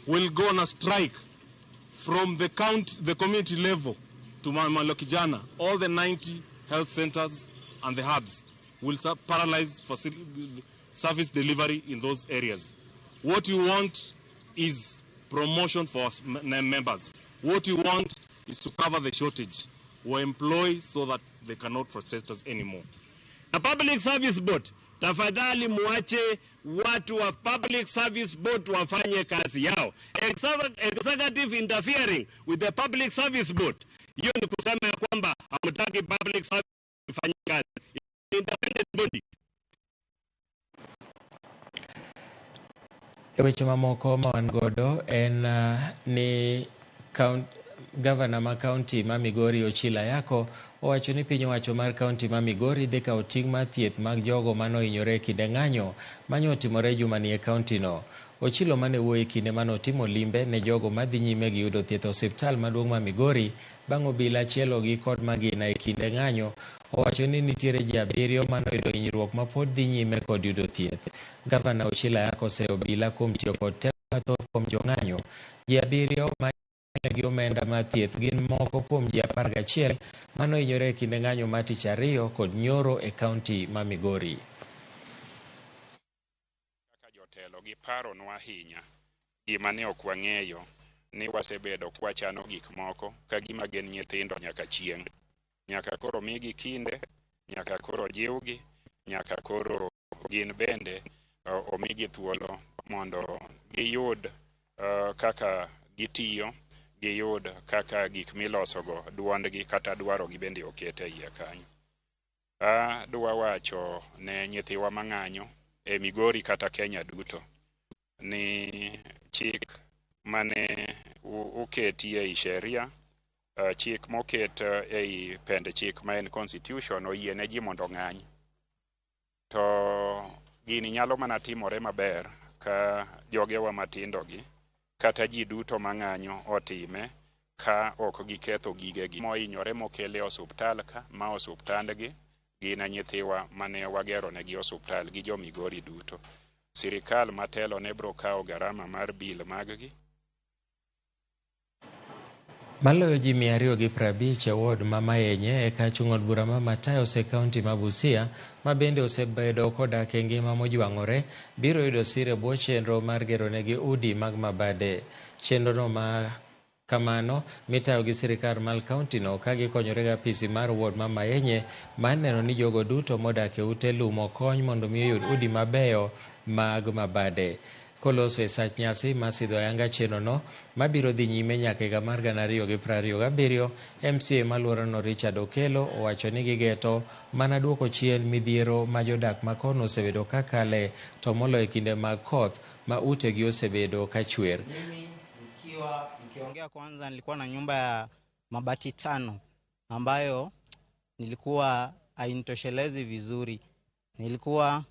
We'll go on a strike from the community level to Malokijana. All the 90 health centers and the hubs will paralyze service delivery in those areas. What you want is promotion for members. What you want is to cover the shortage. We employ so that they cannot frustrate us anymore. The Public Service Board, tafadhali muache watu wa Public Service Board wafanye kazi yao. Executive interfering with the Public Service Board, hiyo ni kusema ya kwamba hamtaki Public Service ifanye kazi. Independent body. E weche mamoko ma wan godo en ni Gavana ma kaunti ma Migori Ochila Ayako owacho ni piny owacho mar kaunti ma Migori dhi kawo ting' mar thieth mag jogo manohinyore e kinde ng'anyo mane otimore jumani e kaunti no. Ochilo mane wuoyo e kinde mane otimo limbe ne jogo madhi nyime gi yudo thieth e osiptal maduong' ma Migori bang' obila chielogi kod magina e kinde ng'anyo, owacho ni nitiere ji 7 manoyudo hinyruok ma pod dhi nyime kod yudo thieth. Gavana Ochilo Ayacko oseyo obila kuom tiyo kod teko mathoth kuom jong'anyo. Ji 7 ma gi omenda mar thieth gin moko kuom ji 11 manohinyore e kinde ng'anyo mar tich ariyo kod nyoro e kaunti ma Migori. Kaka jotelo giparonwa ahinya gima ne ok wang'eyo ni wasebedo kwachano gik moko ka gima gin nyithindo nyaka chieng'. Nyaka koro migi kinde, nyaka koro jiwgi, nyaka koro gin bende omigi thuolo mondo giyud kaka gitiyo, giyud kaka gik milosogo duondgi kata dwarogi bende oket e iye kanyo. Adwa wacho ne nyithiwa mang'anyo e Migori kata Kenya duto ni chik mane oketi ei sheria, chik moket ei pend chik ma en constitution oyie ne ji mondo ong'any. To gini nyalo mana timore maber ka jogewa matindo gi kata ji duto mang'anyo otime ka ok giketho gigegi. Mohinyore mokele osuptal ka, ma osuptandgi gin nyithiwa mane wagero negi osuptal gi jo Migori duto. Sirikal matelo ne bro kawo garama mar bil maggi. Maloyo ji 250 e ward ma Mayenye e kachung' od bura ma Matayos e kaunti ma Busia, ma bende osebedo kodak e ngima mojwang'ore, biro yudo sir e bwo chenro mar geronegi udi mag mabade. Chenrono ma kamano mitayo gi sirikal mar kauntino ka gikonyore gi apisi mar ward ma Mayenye mar neno ni jogo duto modak e ute lum okony mondo mi oyud udi mabeyo mag mabade. Koloso e sach nyasi mar sidho ayanga chenrono mabiro dhi nyime nyaka higa mar 2027, MCA maluorano Richard Okello owacho ni gigeto mana duoko chien midhiero ma jodak ma kono osebedo ka kale, to moloyo e kinde mag koth ma utegi osebedo ka chwer. Mimi nikiongea kwanza, nilikuwa na nyumba ya mabati 5 ambayo nilikuwa hainitoshelezi vizuri. Nilikuwa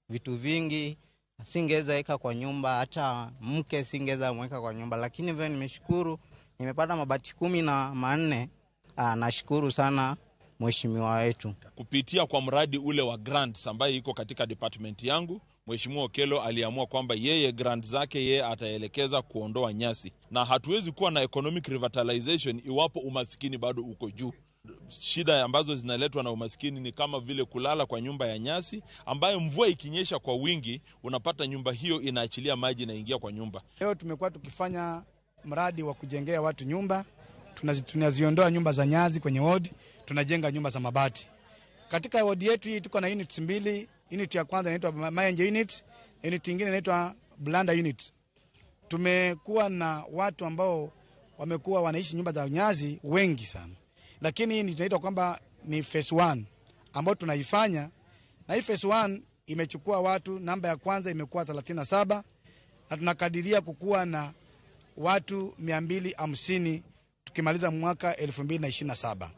vitu vingi singeweza weka kwa nyumba, hata mke singeweza mweka kwa nyumba, lakini vile nimeshukuru nimepata mabati 14. Nashukuru sana mheshimiwa wetu. Kupitia kwa mradi ule wa grants ambaye iko katika department yangu, Mheshimiwa Okello aliamua kwamba yeye grant zake yeye ataelekeza kuondoa nyasi, na hatuwezi kuwa na economic revitalization iwapo umaskini bado uko juu. Shida ambazo zinaletwa na umaskini ni kama vile kulala kwa nyumba ya nyasi ambayo mvua ikinyesha kwa wingi unapata nyumba hiyo inaachilia maji na ingia kwa nyumba. Leo tumekuwa tukifanya mradi wa kujengea watu nyumba, tunaziondoa nyumba za nyasi kwenye ward, tunajenga nyumba za mabati. Katika ward yetu hii tuko na units 2. Unit ya kwanza inaitwa Mayenje unit, unit nyingine inaitwa Blanda unit. Tumekuwa na watu ambao wamekuwa wanaishi nyumba za nyasi wengi sana. Lakini hii tunaitwa kwamba ni phase 1 ambayo tunaifanya, na hii phase 1 imechukua watu, namba ya kwanza imekuwa 37 na tunakadiria kukua na watu 250 tukimaliza mwaka 2027.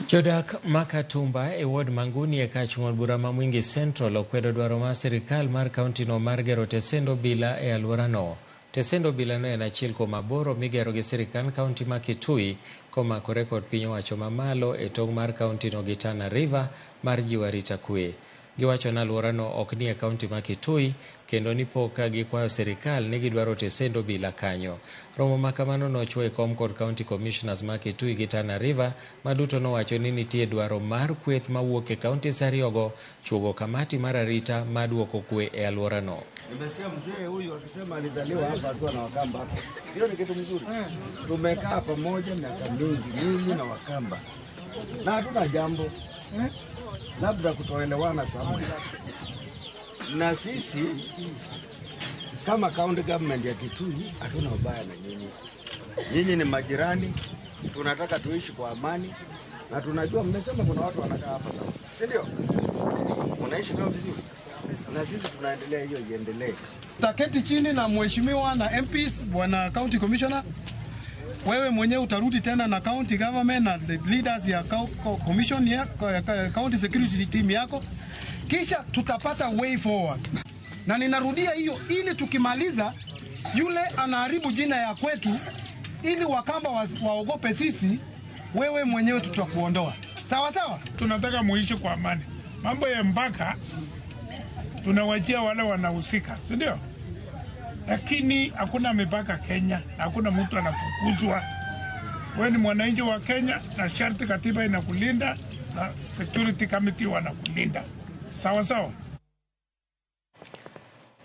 Jodak Makatumba e ward Manguni e kachung' od bura ma Mwingi Central okwedo dwaro mar sirikal mar kauntino mar gero tesend obila e alworano. Tesend obilano en achiel kuom 8 migero gi sirikand kaunti ma Kitui komakore kod piny owacho mamalo e tong' mar kauntino gi Tana River mar jiwo arita kwe. Giwacho ni alworano ok ni e kaunti ma Kitui kendo ni pok ka gikwayo sirikal ni gidwaro tesend obila kanyo. Romo ma kamano nochwo e kom kod county commissioners ma Kitui gi Tana River ma duto nowacho ni nitie dwaro mar kweth mawuok e counties ariyogo chuogo kamati mar arita mar duoko kwe e alworano. Nimesikia mzee huyu akisema alizaliwa hapa akiwa na Wakamba hapa. Hiyo ni kitu mzuri. Tumekaa pamoja miaka mingi, mimi na Wakamba, na hatuna jambo, labda kutoelewana sana. Na sisi kama county government ya Kitui hatuna ubaya na nyinyi. Nyinyi ni majirani, tunataka tuishi kwa amani, na tunajua mmesema kuna watu wanakaa hapa sana, si ndio? Unaishi nao vizuri, na sisi tunaendelea, hiyo iendelee. Taketi chini na mheshimiwa na MPs, bwana county commissioner, wewe mwenyewe utarudi tena na county government na the leaders ya commission ya county security team yako, kisha tutapata way forward. Na ninarudia hiyo ili tukimaliza yule anaharibu jina ya kwetu, ili Wakamba waogope sisi, wewe mwenyewe tutakuondoa. Sawa sawa? Tunataka muishi kwa amani. Mambo ya mpaka tunawachia wale wanahusika, si ndio? Lakini hakuna mipaka Kenya, hakuna mtu anafukuzwa. Wewe ni mwananchi wa Kenya na sharti katiba inakulinda na security committee wanakulinda. Sawa sawa?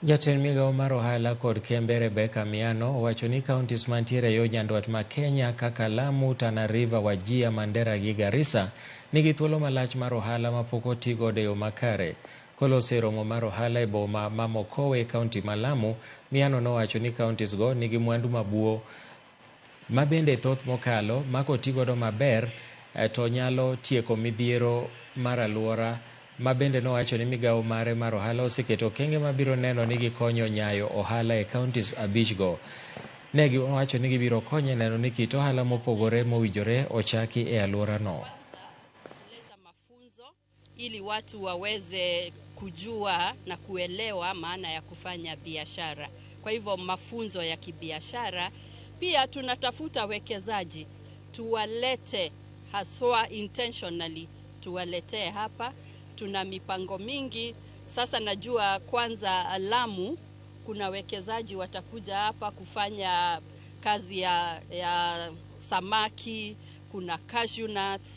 Jatend migao mar ohala kod kembe Rebecca Miano owacho ni counties mantiere yo nyandwat ma Kenya kaka Lamu, Tana River, Wajir, Mandera gi Garissa nigi thuolo malach mar ohala mapok oti godo e yo makare. Koloso e romo mar ohala e boma ma Mokowe e kaunti ma Lamu, Miano nowacho ni counties go nigi mwandu mabuo ma bende thoth mokalo ma koti godo maber to nyalo tieko midhiero mar aluora ma bende nowacho ni migawo mare mar ohala oseketo okenge mabiro neno ni gikonyo nyayo ohala e counties 5 go. Ne giwacho ni gibiro konyo neno ni kit ohala mopogore mowinjore ochaki e aluorano. Ili watu waweze kujua na kuelewa maana ya kufanya biashara. Kwa hivyo mafunzo ya kibiashara. Pia tunatafuta wekezaji, tuwalete haswa intentionally, tuwaletee hapa. Tuna mipango mingi. Sasa najua kwanza Lamu kuna wekezaji watakuja hapa kufanya kazi ya samaki, kuna cashew nuts,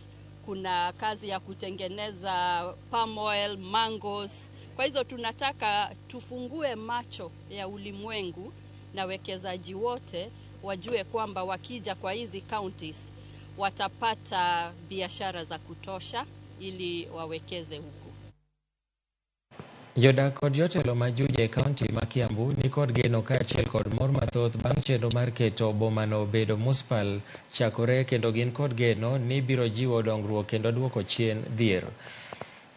kuna kazi ya kutengeneza palm oil, mangoes. Kwa hizo tunataka tufungue macho ya ulimwengu na wekezaji wote wajue kwamba wakija kwa hizi counties watapata biashara za kutosha ili wawekeze huku. Jodak kod jotelo ma Juja e kaunti ma Kiambu ni kod geno kaachiel kod mor mathoth bang' chenro mar keto bomano bedo municipal chakore kendo gin kod geno ni biro jiwo dongruok kendo duoko chien dhier.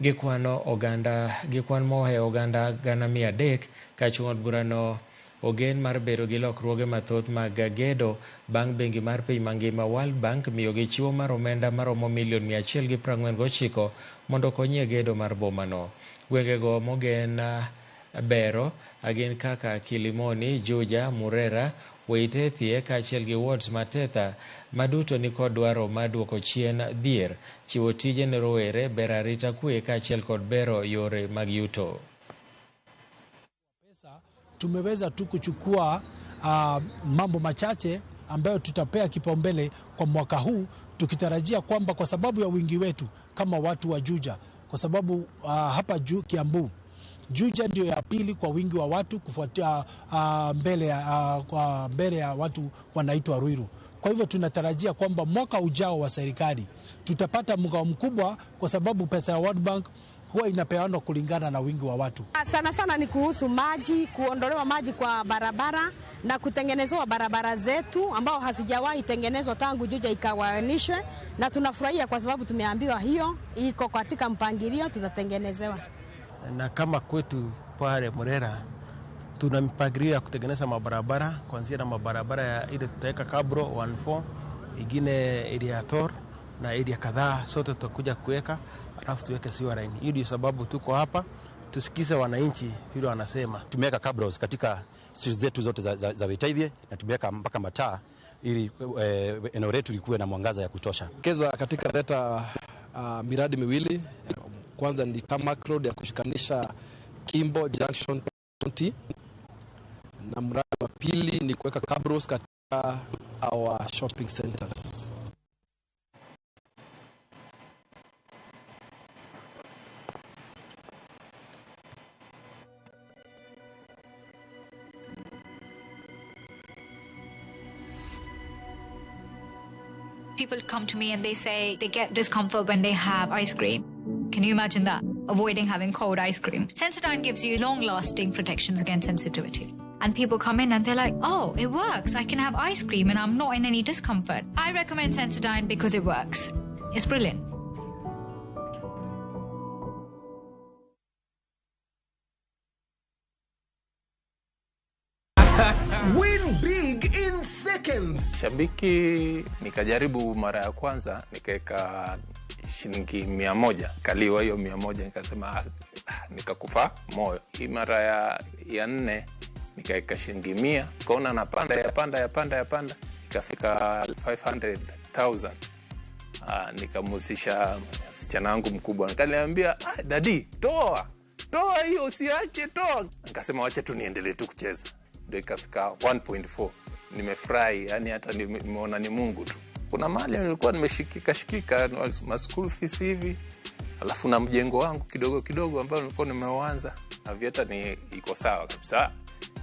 Gikwan mohewo oganda 300,000 ka chung' od burano ogen mar bedo gi lokruoge mathoth mag gedo bang' bengi mar piny mangima World Bank miyogi chiwo mar omenda maromo milion 149 mondo okony e gedo mar bomano. Gwengego mogen bero gin kaka Kilimoni, Juja, Murera, Waitethie kaachiel gi wards Matetha maduto nikod dwaro mar duoko chien dhier, chiwo tije ne rowere, bero arita kwe kaachiel kod bero yore mag yuto. Tumeweza tu kuchukua mambo machache ambayo tutapea kipaumbele kwa mwaka huu, tukitarajia kwamba kwa sababu ya wingi wetu kama watu wa Juja, kwa sababu hapa Kiambu, Juja ndio ya pili kwa wingi wa watu kufuatia mbele ya watu wanaitwa Ruiru. Kwa hivyo tunatarajia kwamba mwaka ujao wa serikali tutapata mgao mkubwa, kwa sababu pesa ya World Bank huwa inapeanwa kulingana na wingi wa watu. Sana sana ni kuhusu maji, kuondolewa maji kwa barabara na kutengenezwa barabara zetu ambao hazijawahi tengenezwa tangu Juja ikawanishwe, na tunafurahia kwa sababu tumeambiwa hiyo iko katika mpangilio, tutatengenezewa. Na kama kwetu pale Murera tuna mpangilio ya kutengeneza mabarabara, kuanzia na mabarabara ya ile tutaweka kabro 14, ingine area Tor na area kadhaa, sote tutakuja kuweka, alafu tuweke sewer line. Hiyo ndio sababu tuko hapa, tusikize wananchi vile wanasema. Tumeweka cabros katika streets zetu zote za Waitethie na tumeweka mpaka mataa ili eneo letu likuwe na mwangaza ya kutosha. Keza katika leta miradi miwili. Kwanza ni tarmac road ya kushikanisha Kimbo Junction 20, na mradi wa pili ni kuweka cabros katika our shopping centers. People come to me and they say they get discomfort when they have ice cream. Can you imagine that? Avoiding having cold ice cream. Sensodyne gives you long-lasting protections against sensitivity. And people come in and they're like, oh, it works. I can have ice cream and I'm not in any discomfort. I recommend Sensodyne because it works. It's brilliant. Win big in seconds. Shabiki nikajaribu mara ya kwanza nikaweka shilingi 100, kaliwa hiyo 100, nikasema nikakufa moyo. Hii mara ya nne nikaweka shilingi 100, nikaona napanda ya panda ya panda ya panda, ikafika 500,000. Nikamhusisha msichana wangu mkubwa, nikaniambia, ah, daddy, toa toa hiyo, usiache, toa. Nikasema wacha tu niendelee tu kucheza, ndio ikafika 1.4. Nimefurahi, yani hata nimeona ni Mungu tu. Kuna mahali nilikuwa nimeshikika shikika ma school fees hivi, alafu na mjengo wangu kidogo kidogo ambao nilikuwa nimeuanza. Aviator ni iko sawa kabisa,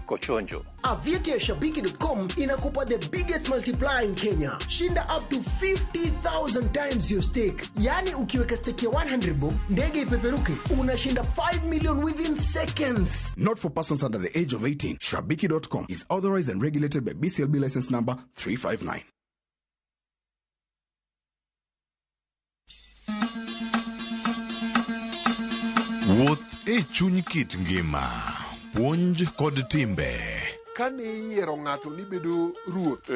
iko chonjo. Aviator ya Shabiki.com inakupa the biggest multiplier in Kenya. Shinda up to 50,000 times your stake. Yaani ukiweka stake ya 100 bob, ndege ipeperuke, unashinda 5 million within seconds. Not for persons under the age of 18. Shabiki.com is authorized and regulated by BCLB license number 359. Wuoth e chuny kit ngima, puonj kod timbe. Kane iyiero ng'ato ni bedo ruoth,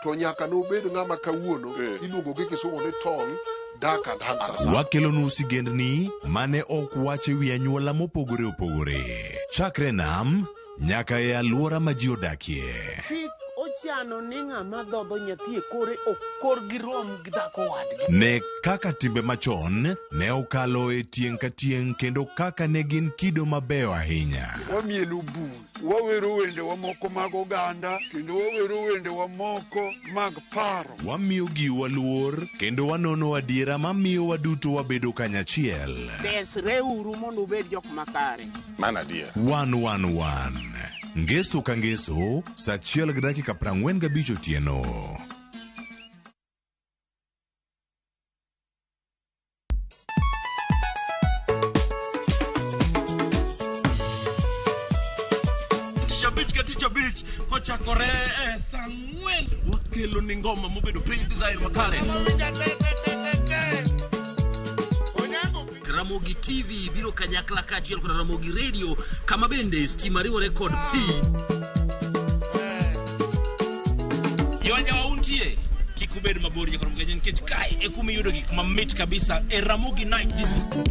to nyaka nobed ng'ama kawuono iluongo gi kisungu ni tall, dark and handsome. Wakelonu sigendni mane ok wach e wi anyuola mopogore opogore. Chakre nam nyaka e alwora ma ji odakie. Chik ochano ni ng'ama dhodho nyathi e kore ok korgi rom gi dhako wadgi. Ne kaka timbe machon ne okalo e tieng' ka tieng' kendo kaka ne gin kido mabeyo ahinya. Wamielo bul, wawero wendewa moko mag oganda, kendo wawero wendewa moko mag paro. Wamiyo giwa luor kendo wanono adiera mamiyo waduto wabedo kanyachiel. Desreuru mondo ubed jok makare. Mano adier. 111 Ngeso ka ngeso, sa 1:45 otieno. Tich abich ka tich abich kochakore e saa 4 wakelo ni ngoma mobedo piny design makare. Ramogi TV biro kanyakla kaachiel kod Ramogi Radio kama bende stima riwore kod pi. Jowanja untie kik ubed mabor nyakoro mgenye nikech kae e kuma iyudo gik mamit kabisa e Ramogi Night Disco.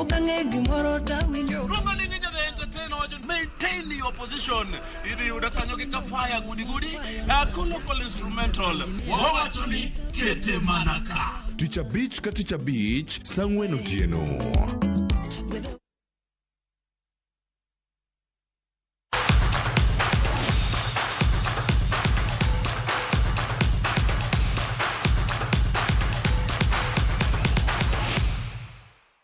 Ok ang'e gimoro tawinjo. Luongo ni Ninja the Entertainer wacho maintain your position. Idhi yudo kanyo gi kafaya gudi gudi, local instrumental. Wawacho ni kete mana ka. Tich abich ka tich abich, saa 4 otieno.